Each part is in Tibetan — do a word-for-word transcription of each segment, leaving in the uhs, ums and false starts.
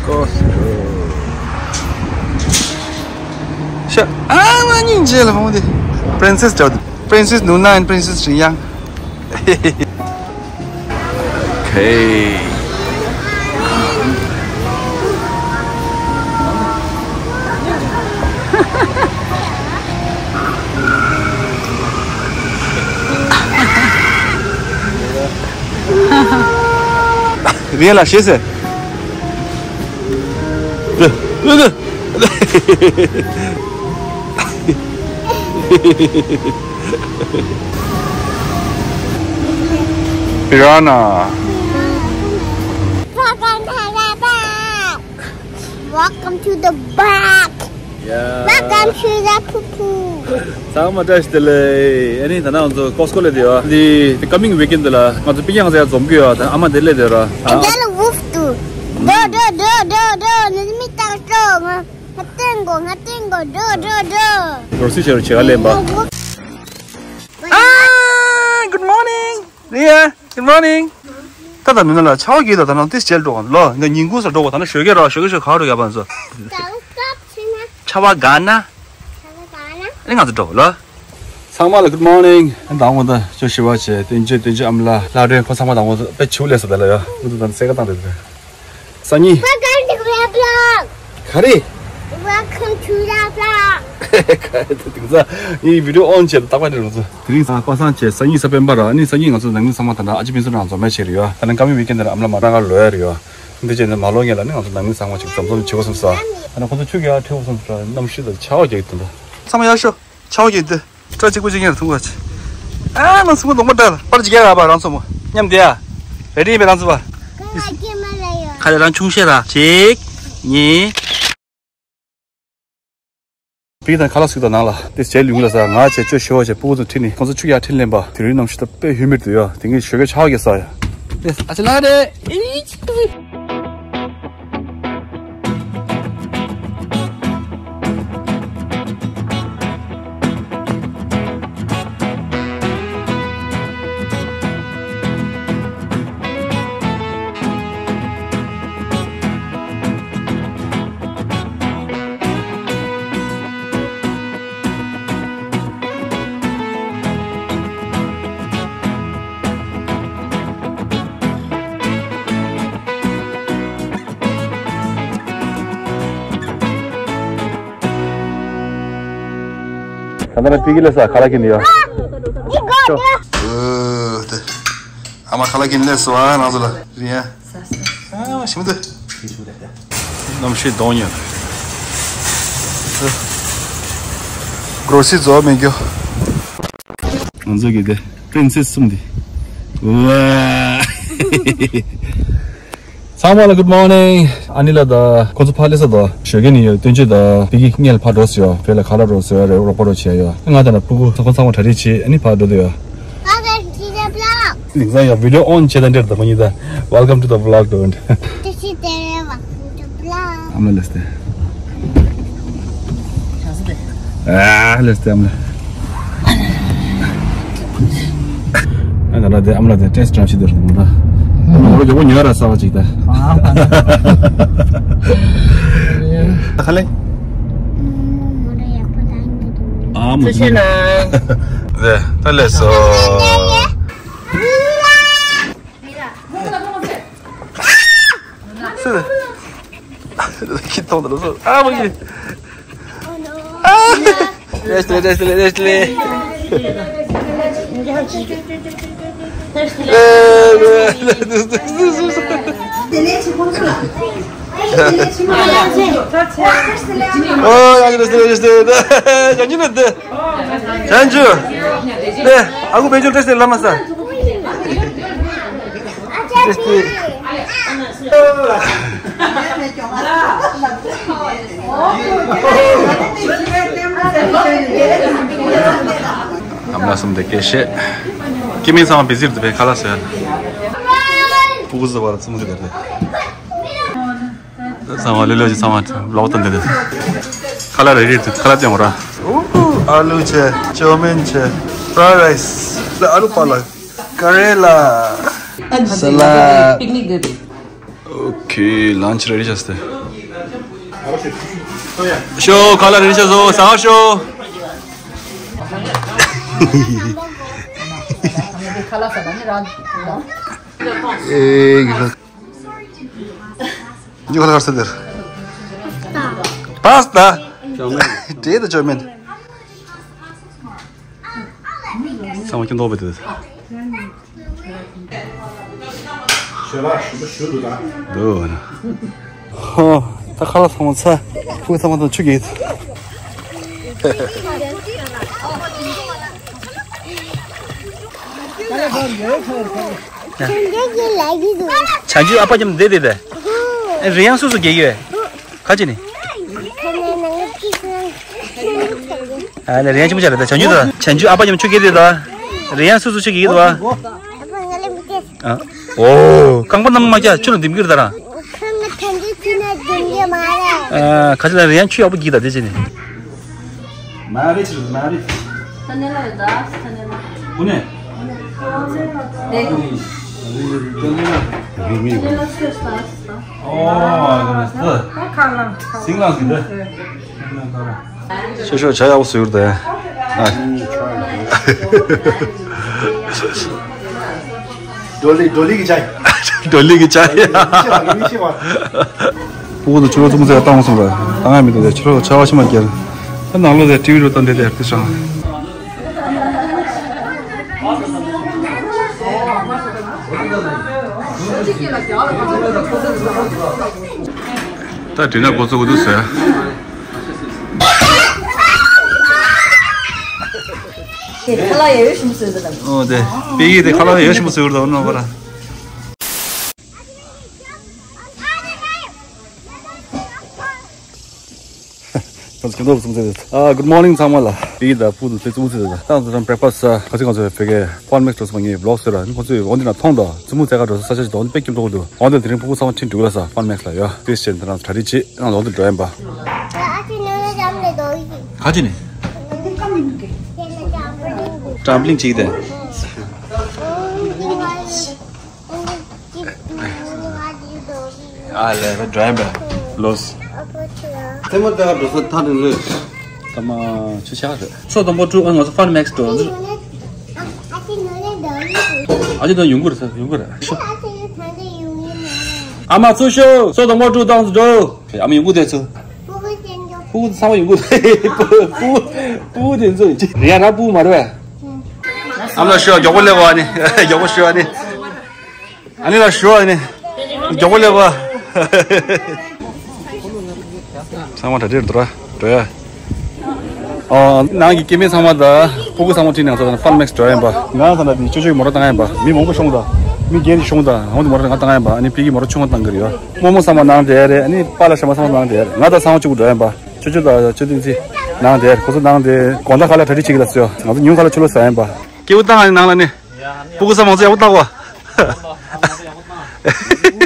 ཤ་ཨ་མ་སྙིང་རྗེ་ལ་ཧོང་དེ། Princess འདྲ་བོ་འདུག Princess Nuna and Princess Riyang. Okay. རེད་ལ་ཤེས་ཟེར། རེད་རེད་རེད། Piranha. Welcome to the back. Yeah. Welcome to the poo poo. ཚང་མ་བཀྲ་ཤིས་བདེ་ལེགས། ཨ་ནི་ད་ནང་ང་ཚོ་ཀོ་སི་ཀོ་སླེབས་བསྡད་ཡོད། འདི་coming weekend ལ་ང་ཚོ་པི་ཀྱང་ཟེར་ཡ་འཛོམས་ཀྱི་ཡོད། ད་ཨ་མ་དེ་སླེབས་བསྡད་ར། ཨ། དེ་ལ་ཝུབ་ཏུ། འགྲོ་འགྲོ་འགྲོ་འགྲོ་འགྲོ། ནི་མི་ཏག་འགྲོ། ང་ང་སྟེང་གོ་ང་སྟེང་གོ་འགྲོ་འགྲོ་འགྲོ། རོ་སི་ཆེ་རུ་བྱེད་ག་ལེན་པ། ཨ། Good morning. རེད་ཡ། Good morning. ད་ད་ནུ་ན་ལ་ཆར་པ་གྱིས་ད་ད་ནང་ཏིས་བྱེད་འགྲོ་ག་ལོ། ད་ཉིན་གུང་སར་འགྲོ་ག་ད་ན་ཞོགས་ཀས་ར་ཞོགས་ཀས་ཞོགས་ག་རུ་ཡ་བ་ཚོ། ཆར་པ་ག་ན། ཨ་ནི་ང་ཚོ་འགྲོ་ལོ། ཚང་མ་ལ་good morning. དང་པོ་ད་ཅོ་ཞི་བ་བྱས་བསྟན་ཆོས་བསྟན་ཆོས་ཨ་མ་ལགས་ལྷ་སྒྲོན་ཁོ་ཚང་མ་དང་པོ་དཔེ་ཆུ་ལས་སོ་ད་ལ་ཡ་ཁོ་ཚོ་ད་སེ་ག་བཏང་དེ་དེ། སང་ཉིན། Welcome to the vlog. ག་རེ། Welcome to the vlog. ག་རེ་དེ་དེང་སང་ངའི་video on བྱས་ཏག་པ་རེད་རོ་ཚོ། དེ་རིང་སང་པ་སངས་བྱས་སང་ཉིན་གཟའ་སྤེན་པ་ར། ཨ་ནི་སང་ཉིན་ང་ཚོ་ནང་མི་ཚང་མ་ད་ལྟ་ཨ་ཅེ་ཕུན་ཚོགས་རང་འཛོམས་མེད་བྱས་རེད་ཡོད། ད་ནི་coming weekend དེར་ཨ་མ་ལགས་མ་རང་ག་ལོས་རེད་ཡོད། འདི་བྱས་ནས་མ་ལོ་ངེད་ལ་ནི་ང་ཚོ་ནང་མི་ཚང་མ་ཅིག་འཛོམས་འཛོམས་བྱེད་དགོས་བསམ་ས། ཨ་ནི་ཁོ་ཚོ་ཆུ་རྒྱག་ཁྲིད་དགོས་བསམ་ས་གནམ་གཤིས་ད་ཆར་པ་རྒྱག་གི་འདུག་ཚང་མ་ཡར་ཤོག་ཆར་པ་རྒྱག་གི་འདུག་སྐྲ་གཅིག་པོ་གཅིག་ཉར་ཐུང་བ་ཆེ། ཨ་ང་ཚོ་མོ་གདོང་པ་འདྲ་ལ་པར་ཅིག་རྒྱག་ར་བ་རང་ཚོ་མོ་མཉམ་བསྡད་ཨ། རེ་ཌི་ཡིན་པས་རང་ཚོ་བ། ཁ་ལས་རང་ཆུང་ཤེས་ར་གཅིག་གཉིས། བི་དང་ཁ་ལག་ཟིག་དང་ནང་ལ་དེ་བྱས་ལུས་ངུ་ལ་ས་ང་བྱས་ཅོ་ཞི་བ་བྱས་སྤུ་གུ་ཚོ་ཁྲིད་ནས་ཁོང་ཚོ་ཆུ་རྒྱག་ཁྲིད་ལེན་པ། དེ་རིང་གནམ་གཤིས་ད་དཔེ་ཧུ་མིཌ་འདུག་ཡ། དེ་ངས་ཞོགས་ཀས་ཆར་པ་རྒྱག་ས་ཡ། ཨ་ཅེ་ལགས་རེད། ད་ལྟ་ན་པི་ཀི་ལས་ས་ཁ་ལག་གིན་ཡོད། ཨོ་དེ། ཨ་མ་ཁ་ལག་གིན་ལས་སོ་ཨ་ང་ཚོ་ལ་རིང་ཡ། ཨ་ཞིམ་འདུག་གནམ་གཤིས་གདོང་ཉོན། གྲོ་སི་རྫོགས་མེད་རྒྱུ། ང་ཚོ་གི་དེ་པྲིན་སེ་སི་གསུམ་དེ། ཝ། ཚང་མ་ལ་good morning. ཨ་ནི་ལ་ད་ཁོ་ཚོ་ཕ་ལེ་ས་ད་ཞོགས་ཀས་ནི་ཡོད་སྟོན་ཆོས་ད་བི་གི་ངལ་ཕ་འགྲོ་ཟེར་ཡོད། བེ་ལ་ཁ་ལ་འགྲོ་ཟེར་ཡོད་རེད། རོགས་པ་རོགས་བྱས་ཡོད། ང་ད་ན་ཕྲུ་གུ་ཚོ་ཁོ་ཚང་མ་གྲ་སྒྲིག་བྱས་ཨ་ནི་ཕ་འགྲོ་དུ་ཡོད། Welcome to the vlog. ལིང་ས་ཡ་video on བྱས་ད་འདྲེར་ད་ཁོ་གཉིས་ད། Welcome to the vlog, dude. This is the vlog. ཨ་མ་ལེས་ཏེ། ཨ་ལེས་ཏེ་ཨ་མ་ལེ། ཨ་ང་ལ་དེ་ཨ་མ་ལ་དེ་ཊེ་སི་ཊི་རང་བྱེད་དེ་རེད་མོ་ད། ཨ་མ་ལ་ཡག་པོ་ཉོ་ར་ས་བ་ཅིག་ད། ཨ་ཁ་ལེ། ཨ་མ་ཚེ་ཤེས་ན། དེ་ད་ལེ་སོ། སུ། ཁྱི་མཐོང་དང་ལོ་སོ་ཨ་མ་གི། རེས་ལེ་རེས་ལེ་རེས་ལེ། ཨོ་ཡ་རེས་ལེ་རེས་ལེ། ཡང་ཉིན་ནས་འདི། ཡང་ཇུ། ཨེ། ཨ་ཁུ་བེ་ཇུ་ཏྲེ་སི་ལ་མ་ས། ཏྲེ་སི། ཨ་མ་ལགས་གསུམ་དེ་སྐད་བཤད། སྐྱེ་དམན་ཚང་མ་བི་ཟིར་དུ་བས་ཁ་ལག་ཟོས། སྤུ་གུ་ཟོས་པ་ལ་གསུམ་ཟོས་པ་རེད། ཚང་མ་ལེ་ལོ་ཅིག་ཚང་མ་ལོག་ཏུ་འདི་ནས་ཁ་ལག་རེ་རེ་དུ་ཁ་ལག་སྟོན་འོ་ར། ཨ་ལུ་ཆེ། ཅོ་མིན་ཆེ། fried rice. ཨ་ལུ་པ་ལ། ཀ་རེ་ལ། ས་ལ། པིག་ནིག་དེ་རེད། Okay, lunch ready བྱས་ཏེ། ཤོ་ཁ་ལག་ready བྱས་སོང་། ཟ་ཤོ། ཁ་ལག་ཟ་ད་ནི་རང་། ཨེ། ཉི་ཁ་ལག་ཟ་དེར། Pasta. འབྲས་དང་ཅོ་མིན། ཚང་མ་ཁྱོད་མདོག་པོ་དེ། ཞོལ་ལ་ཞུ་ཞུ་འདུག་ད། འདུག་ན། ཧོ། ད་ཁ་ལག་ཚང་མ་ཚར། ཕུག་ཚང་མ་དང་ཆུ་གིས། བྱང་ཆུབ་ཨ་ཕ་ཉམས་བསྡད་བསྡད་དེ། ཨེ་རི་ཡང་སུ་སུ་རྒྱག་གི་ཡོད། ག་ཅི་ནི། ཨ་ལེ་རི་ཡང་ཆེན་པོ་ཆགས་རེད་ད། བྱང་ཆུབ་ད། བྱང་ཆུབ་ཨ་ཕ་ཉམས་ཆུ་རྒྱག་བསྡད་དོ། རི་ཡང་སུ་སུ་ཆུ་རྒྱག་གི་འདུག་ཨ། ཨོ། རྐང་པ་གནམ་མ་བཀྱག་ཆུ་ལ་འདེམས་ཀྱི་རེད་ད་རང་། ཁང་ང་ཐན་ཏི་ཆུ་ན་འདེམས་ཀྱི་མ་རེད། ཨ། ག་ཅི་ལ་རི་ཡང་ཆུ་ཡག་པོ་རྒྱག་ད་དེ་ཅི་ནི། མ་རེད་ཆི་རེད་མ་རེད། ཐ་ནེ་ལ་ཡོད་ད་ཐ་ནེ་ལ། ཀུ་ནེ། ཐ་ནེ་ལ་ཆོས་ད་ད། ཨོ། ཨ་ཁ་ལ། སིང་ལ་སིང་ད། ཤོ་ཤོ་ཇ་ཡག་པོ་བཟོས་ཡོད་དེ། ཨ། འགྲོ་ལི་འགྲོ་ལི་གི་ཇ། འགྲོ་ལི་གི་ཇ། མི་ཤེས་པ། ཕྲུ་གུ་དང་ཕྱི་ལོགས་ཙུམ་ཙེ་བཏང་སོང་ར། བཏང་ཡ་མི་འདུག་དེ་ཕྱི་ལོགས་ཆར་པ་ཤི་མ་བརྒྱབ། ད་ནང་ལོགས་དེ་ཊི་ཝི་རུ་བཏང་དེ་དེ་དེ་སང་། ད་དྲི་ན་གོ་ཚོད་གོ་ཚོད་ཟེར། དེ་ཁ་ལག་ཡ་ཡོ་ཞིམ་བཟོས་འདུག་ལ། ཨོ་དེ། པེ་ཡི་དེ་ཁ་ལག་ཡ་ཡོ་ཞིམ་བཟོས་འདུག་ནོ་བ་ར། ཁྱོད་ཚོ་ཙུམ་ཙེ་རེད། ཨ། Good morning ཚང་མ་ལ། པེ་ཡི་དང་ཕྲུ་གུ་ཚོ་ཙུམ་ཙེ་རེད། ད་ང་ཚོ་རང་breakfast ཁ་ཅིག་ང་ཚོ་བོད་སྐད་Fun Max འགྲོ་སོང་ངས་vlog བཟོས་ར། ཁོ་ཚོས་འོ་འདི་ན་མཐོང་དང་ཙུམ་ཙེ་ག་འགྲོ་ས་ས་ཆ་ཞིག་འདུག་འོ་འདི་དཔེ་སྐྱིད་མདོག་འདུག་འོ་འདི་དེ་རིང་ཕྲུ་གུ་ཚང་མ་ཁྲིད་འགྲོ་གི་ལ་ས་Fun Max ལ་ཡོད། དེ་བཞིན་དེ་རང་གྲ་སྒྲིག་བྱེད་རང་འོ་འདི་འགྲོ་ཡིན་པ། ག་ཅི་ནི། Trampling བྱེད་ཀྱི་དེ། ཨ་ལེ་བ་driver ལོས། ཐེ་མ་ཏེ་ཧ་འགྲོ་ས་ཐག་རིང་ལོས། ཐ་མ་ཆུ་ཆག་རེད། སོ་དང་པོ་ཀྲུ་ཨ་ང་ཚོ་Fun Max འགྲོ། ཨ་ཅེ་དང་ཡོང་གི་རེད་ས་ཡོང་གི་རེད། ཨ་མ་ཚུར་ཤོག་སོ་དང་པོ་ཀྲུ་བཏང་འགྲོ། ཨ་མ་ཡོང་གི་དེ་ཚོ། ཕྲུ་གུ་ཚང་མ་ཡོང་གི་ཕྲུ་གུ་ཕྲུ་གུ་དེ་ཚོ་རེད་ཡ་ར་ཕྲུ་གུ་མ་རེད། ཨ་མ་ལ་ཤོག་མགྱོགས་པོ་སླེབས་ཨ་ནི། མགྱོགས་པོ་ཤོག་ཨ་ནི། ཨ་ནི་ལ་ཞུ་ཨ་ནི། མགྱོགས་པོ་སླེབས་པ། ཚང་མ་གྲ་སྒྲིག་འདུག་ར་འགྲོ་ཡ། ཨོ་ནང་གི་སྐྱེ་དམན་ཚང་མ་དང་ཕྲུ་གུ་ཚང་མ་ཁྲིད་ནས་ཚོ་དང་Fun Max འགྲོ་ཡ་ཡིན་པ། ང་ཚང་ལ་དེ་ཅོ་ཅོ་གི་མོ་ཊ་བཏང་ཡ་ཡིན་པ། མི་མང་པོ་ཤོང་དང་། མི་བརྒྱད་ཅིག་ཤོང་དང་། འོང་དུ་མོ་ཊ་ང་བཏང་ཡ་ཡིན་པ། ཨ་ནི་ཕི་གི་མོ་ཊ་ཆུང་བ་བཏང་གི་རེད་ཡ། རྨོ་མོ་ཚང་མ་ནང་བསྡད་ཡ་རེད། ཨ་ནི་པཱ་ལགས་ཤ་མ་ཚང་མ་ནང་བསྡད་ཡ་རེད། ང་དང་ཚང་མ་གཅིག་པུ་འགྲོ་ཡ་ཡིན་པ། ཅོ་ཅོ་དང་ཅོ་ཏིང་ཚི་ནང་བསྡད་ཡ་རེད། ཁོ་ཚོ་ནང་བསྡད་དགོང་དག་ཁ་ལག་གྲ་སྒྲིག་བྱེད་ཀྱི་ལ་ཟེར་ཡ། ང་ཚོ་ཉུང་ཁ་ལག་ཕྱི་ལོགས་ཟ་ཡ་ཡིན་པ། སྐྱེ་བོ་བཏང་ཨ་ནི་ནང་ལ་ནི། ཕྲུ་གུ་ཚང་མ་ཚོ་ཡག་པོ་བཏང་བ།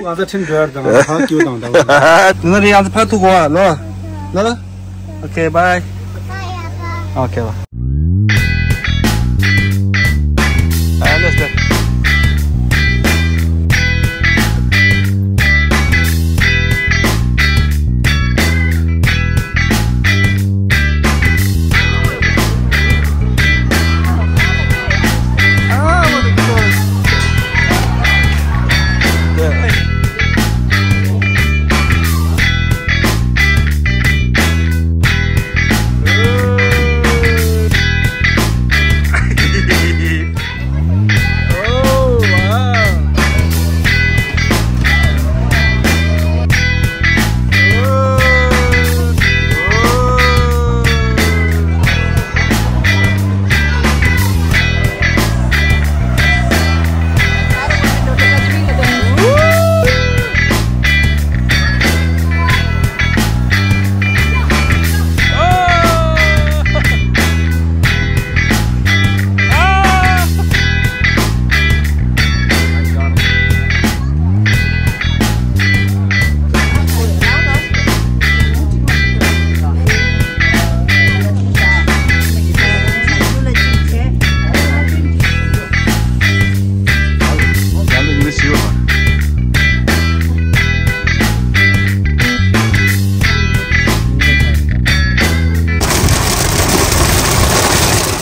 ང་ཚོ་ཁྲིན་འགྲོ་ཡར་དང་ཧ་ཀྱི་བཏང་དང་། ནི་ན་རེ་ཡང་ཚ་ཕ་ཐུག་གོ་ལོ། ལོ་ལོ། Okay, bye. Okay, bye. Let's go.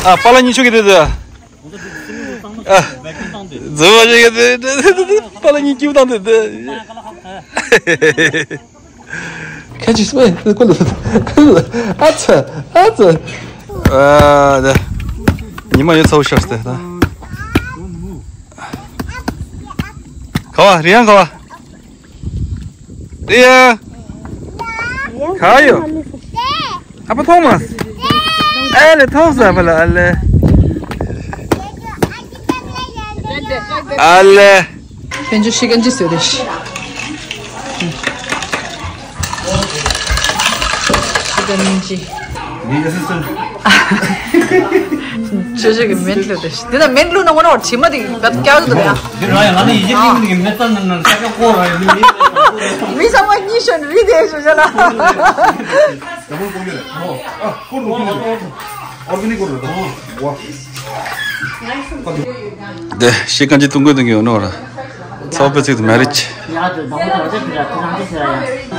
ཨ། པཱ་ལགས་གཉིས་ཆུ་གི་དེ་དེ། ཨ། རྫུན་མ་བཤད་གི་དེ་དེ་དེ་དེ། པཱ་ལགས་གཉིས་སྐྱིད་པོ་བཏང་དེ་དེ། ཁྱེད་ཀྱིས་སྨྲས་ཁོ་ལ། ཨ་ཙི། ཨ་ཙི། ཨ། དེ། ཉི་མ་ཡོད་ཚ་བོ་ཤར་ཏེ་ད། ག་བ་རི་ཡང་ག་བ། རི་ཡང་། ག་ཡོད། ཨ་ཕ་ཐོང་མ། ཨ་ལེ་ཐོང་ས་ཕ་ལ་ཨ་ལེ། ཨ་ལེ། དཔལ་འབྱོར་ཤི་གན་ཅི་ཟེར་རེད། ཤི་གན་ཅི། ཅོ་ཅོ་གི་མེན་ལུ་དེ། དེ་ན་མེན་ལུ་ན་ངོ་ན་བར་ཆི་མ་དེ་བད་ཀྱག་དུ་ཡ། འདི་རང་ཡང་ང་ནི་ཡི་གེ་ཤེས་མི་འདུག་གི། མེད་ཙང་ན་ན་ས་ཀྱ་ཀོ་ར་ཡི་མི་མི་ས་མ་གཉིས་ཤོན་རི་དེ་ཤོ་ཤ་ལ། དེ་ཤི་གན་ཅི་ཏུང་གོས་ཏུང་གོས་ནོ་ར། ཚོགས་པའི་ཚིག་ཏུ་མེ་རི་ཅི།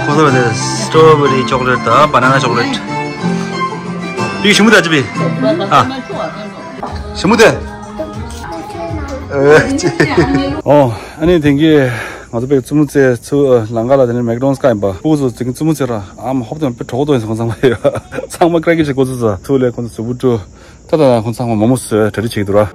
ཁོ་ཚོ་དེ་སི་ཊོ་བེ་རི་ཅོག་ལེཊ་དང་བ་ན་ན་ཅོག་ལེཊ། དེ་ཞི་མོ་དེ་ཅི་བི། ཨ། ཞི་མོ་དེ། ཨོ། ཨ་ནི་དེང་གི་ང་ཚོ་པའི་བཙུན་མོ་ཚེ་ཚུ་ལང་ཀ་ལ་དེ་ནས་མེག་ཌོན་སི་ཀ་ཡིན་པ། སྤུ་གུ་ཚོ་དེང་བཙུན་མོ་ཚེ་ར་ཨམ་ཧོབ་དང་པའི་གྲོགས་དོ་ཡིན་སོང་ཚང་མ་ཡོད། ཚང་མ་ཀྲེ་ཀི་ཞིག་གོ་ཚུ་ཚ་ཚུ་ལས་ཁོང་ཚོ་ཟུ་བུ་ཀྲུ། ད་ད་ཁོང་ཚང་མ་མོ་མོ་སོས་གྲ་སྒྲིག་བྱེད་ཀྱི་འདུག་ར།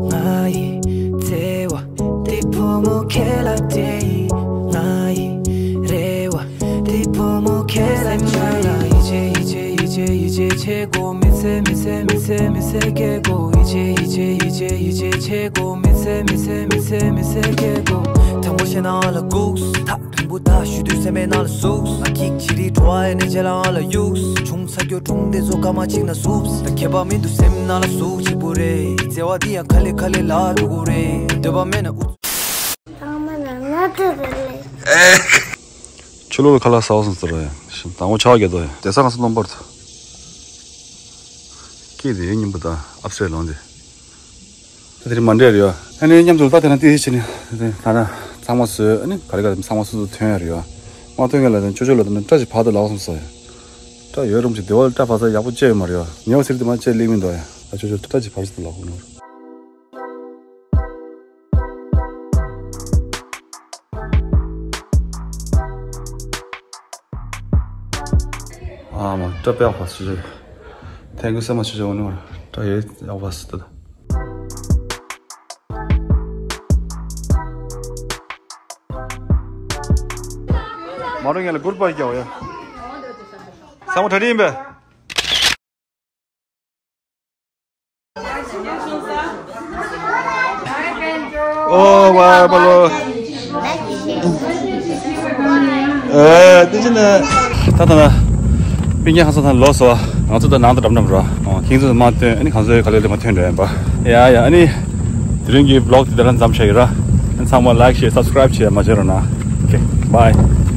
ང་ཡི་བརྩེ་བ་འདི་བུ་མོ་ཁྱེད་ལ་སྤྲད་ཡིན། ང་ཡི་རེ་བ་འདི་བུ་མོ་ཁྱེད་ལ་སྤྲད་ཡིན། ཡིད་ཆེས་ཡིད་ཆེས་ཡིད་ཆེས་ཡིད་ཆེས་བྱེད་དགོས། མི་ཚེ་མི་ཚེ་མི་ཚེ་མི་ཚེ་སྐྱེལ་དགོས། ཡིད་ཆེས་ཡིད་ཆེས་ཡིད་ཆེས་ཡིད་ཆེས་བྱེད་དགོས། མི་ཚེ་མི་ཚེ་མི་ཚེ་མི་ཚེ་སྐྱེལ་དགོས། དང་པོ་བཤད་ན་ཨ་ལ་སྒུགས། ཐག་རིང་པོ་ད་ཞུ་དུས་སེམས་པའི་ནང་ལ་ཟུགས། ང་གིས་ཅི་རིགས་འགྲོ་བ་ཡེ་ནས་རྗེས་ལ་ཨ་ལ་གཡུགས། ཆུང་ས་སྐྱོ་གྲུང་དེ་ཚོ་སྐར་མ་གཅིག་ན་ཟུགས། ད་ཁྱད་པར་མི་འདུག་སེམས་ནང་ལ་ཟུག་གཅིག་པུ་རེད། བརྩེ་བ་འདི་ཡང་ཁ་ལེ་ཁ་ལེ་ལ་འགྲོ་གི་རེད། འདོད་པ་མེད་ན་ཨུ། ཚང་མ་ལ་ང་ཚོ་རེད་ལེ། ཨེ། ཆུ་ལོག་ལ་ཁ་ལག་ཟ་བ་སོང་ཟེར་རོ་ཡ། དང་པོ་ཆ་བ་རྒྱལ་དོ་ཡ། དེ་ས་ང་ཚོ་སྣུམ་པར་དུ། སྐྱིད་དེ་སྙིང་པོ་དང་ཨབ་སེ་ལོང་དེ། ད་དེ་རིང་མ་འདྲེས་རེད་ཡ། ཨ་ནི་མཉམ་དུ་ད་དེ་ན་ཏི་ཧི་བྱས་ནས་ད་ད་ཚང་མ་བཟོས། ཨ་ནི་ག་རེ་ག་རེ་ཚང་མ་སོ་སོ་ཐོན་ཡ་རེད་ཡ། མ་ཐོན་མཁན་ལ་ཅོ་ཅོ་ལ་ད་ནི་སྐྲ་ཞིག་བར་དུ་ལག་སོང་ཟེར་ཡ། སྐྲ་ཡོད་རུང་ཅིག་དེ་བ་ལ་སྐྲ་བར་ས་ཡག་པོ་བཅད་ཡོད་མ་རེད་ཡ། ཉེ་བ་ཟེར་དེ་མ་བཅད་ལེགས་མི་འདུག་ཡ། ད་ཅོ་ཅོ་སྐྲ་ཞིག་བར་ས་དུ་ལག་ཁུག་ནོར། ཨ་མ། སྐྲ་དཔེ་ཡག་པ་སུ་ཞིག་ཐེང་གུ་སེ་མ་ཆུ་ཆུ་འོ་ནོར། སྐྲ་ཡོད་ཡག་པ་སུ་ད། མ་རུང་ཡ་ལ་གུར་པ་རྒྱག་ཡ། ས་མོ་གྲ་སྒྲིག་ཡིན་པས། ཨོ་ཝ་པ་ལོ། ཨེ་དེ་ཅི་ནས། ད་ད་ན། པིན་ཀྱི་ཧང་སང་ཐང་ལོ་སོ། ང་ཚོ་ད་ནང་དུ་འགྲམ་འགྲམ་ར། ཁྱེད་ཚོ་མ་སྟོན། ཨ་ནི་གང་ཚོའི་ག་ལེ་ལེ་མ་ཐོན་འདྲ་ཡིན་པ། ཡ་ཡ། ཨ་ནི་དེ་རིང་གི་བི་ལོག་དེ་ད་ལ་མཚམས་བཞག་གི་ར། ཨ་ནི་ཚང་མ་ལའིག་ཤེར་སབ་སི་ཀ་རའིབ་བྱེད་མ་བརྗེད་རོགས་གནང་། ཨོ་ཁེ་བྷའི།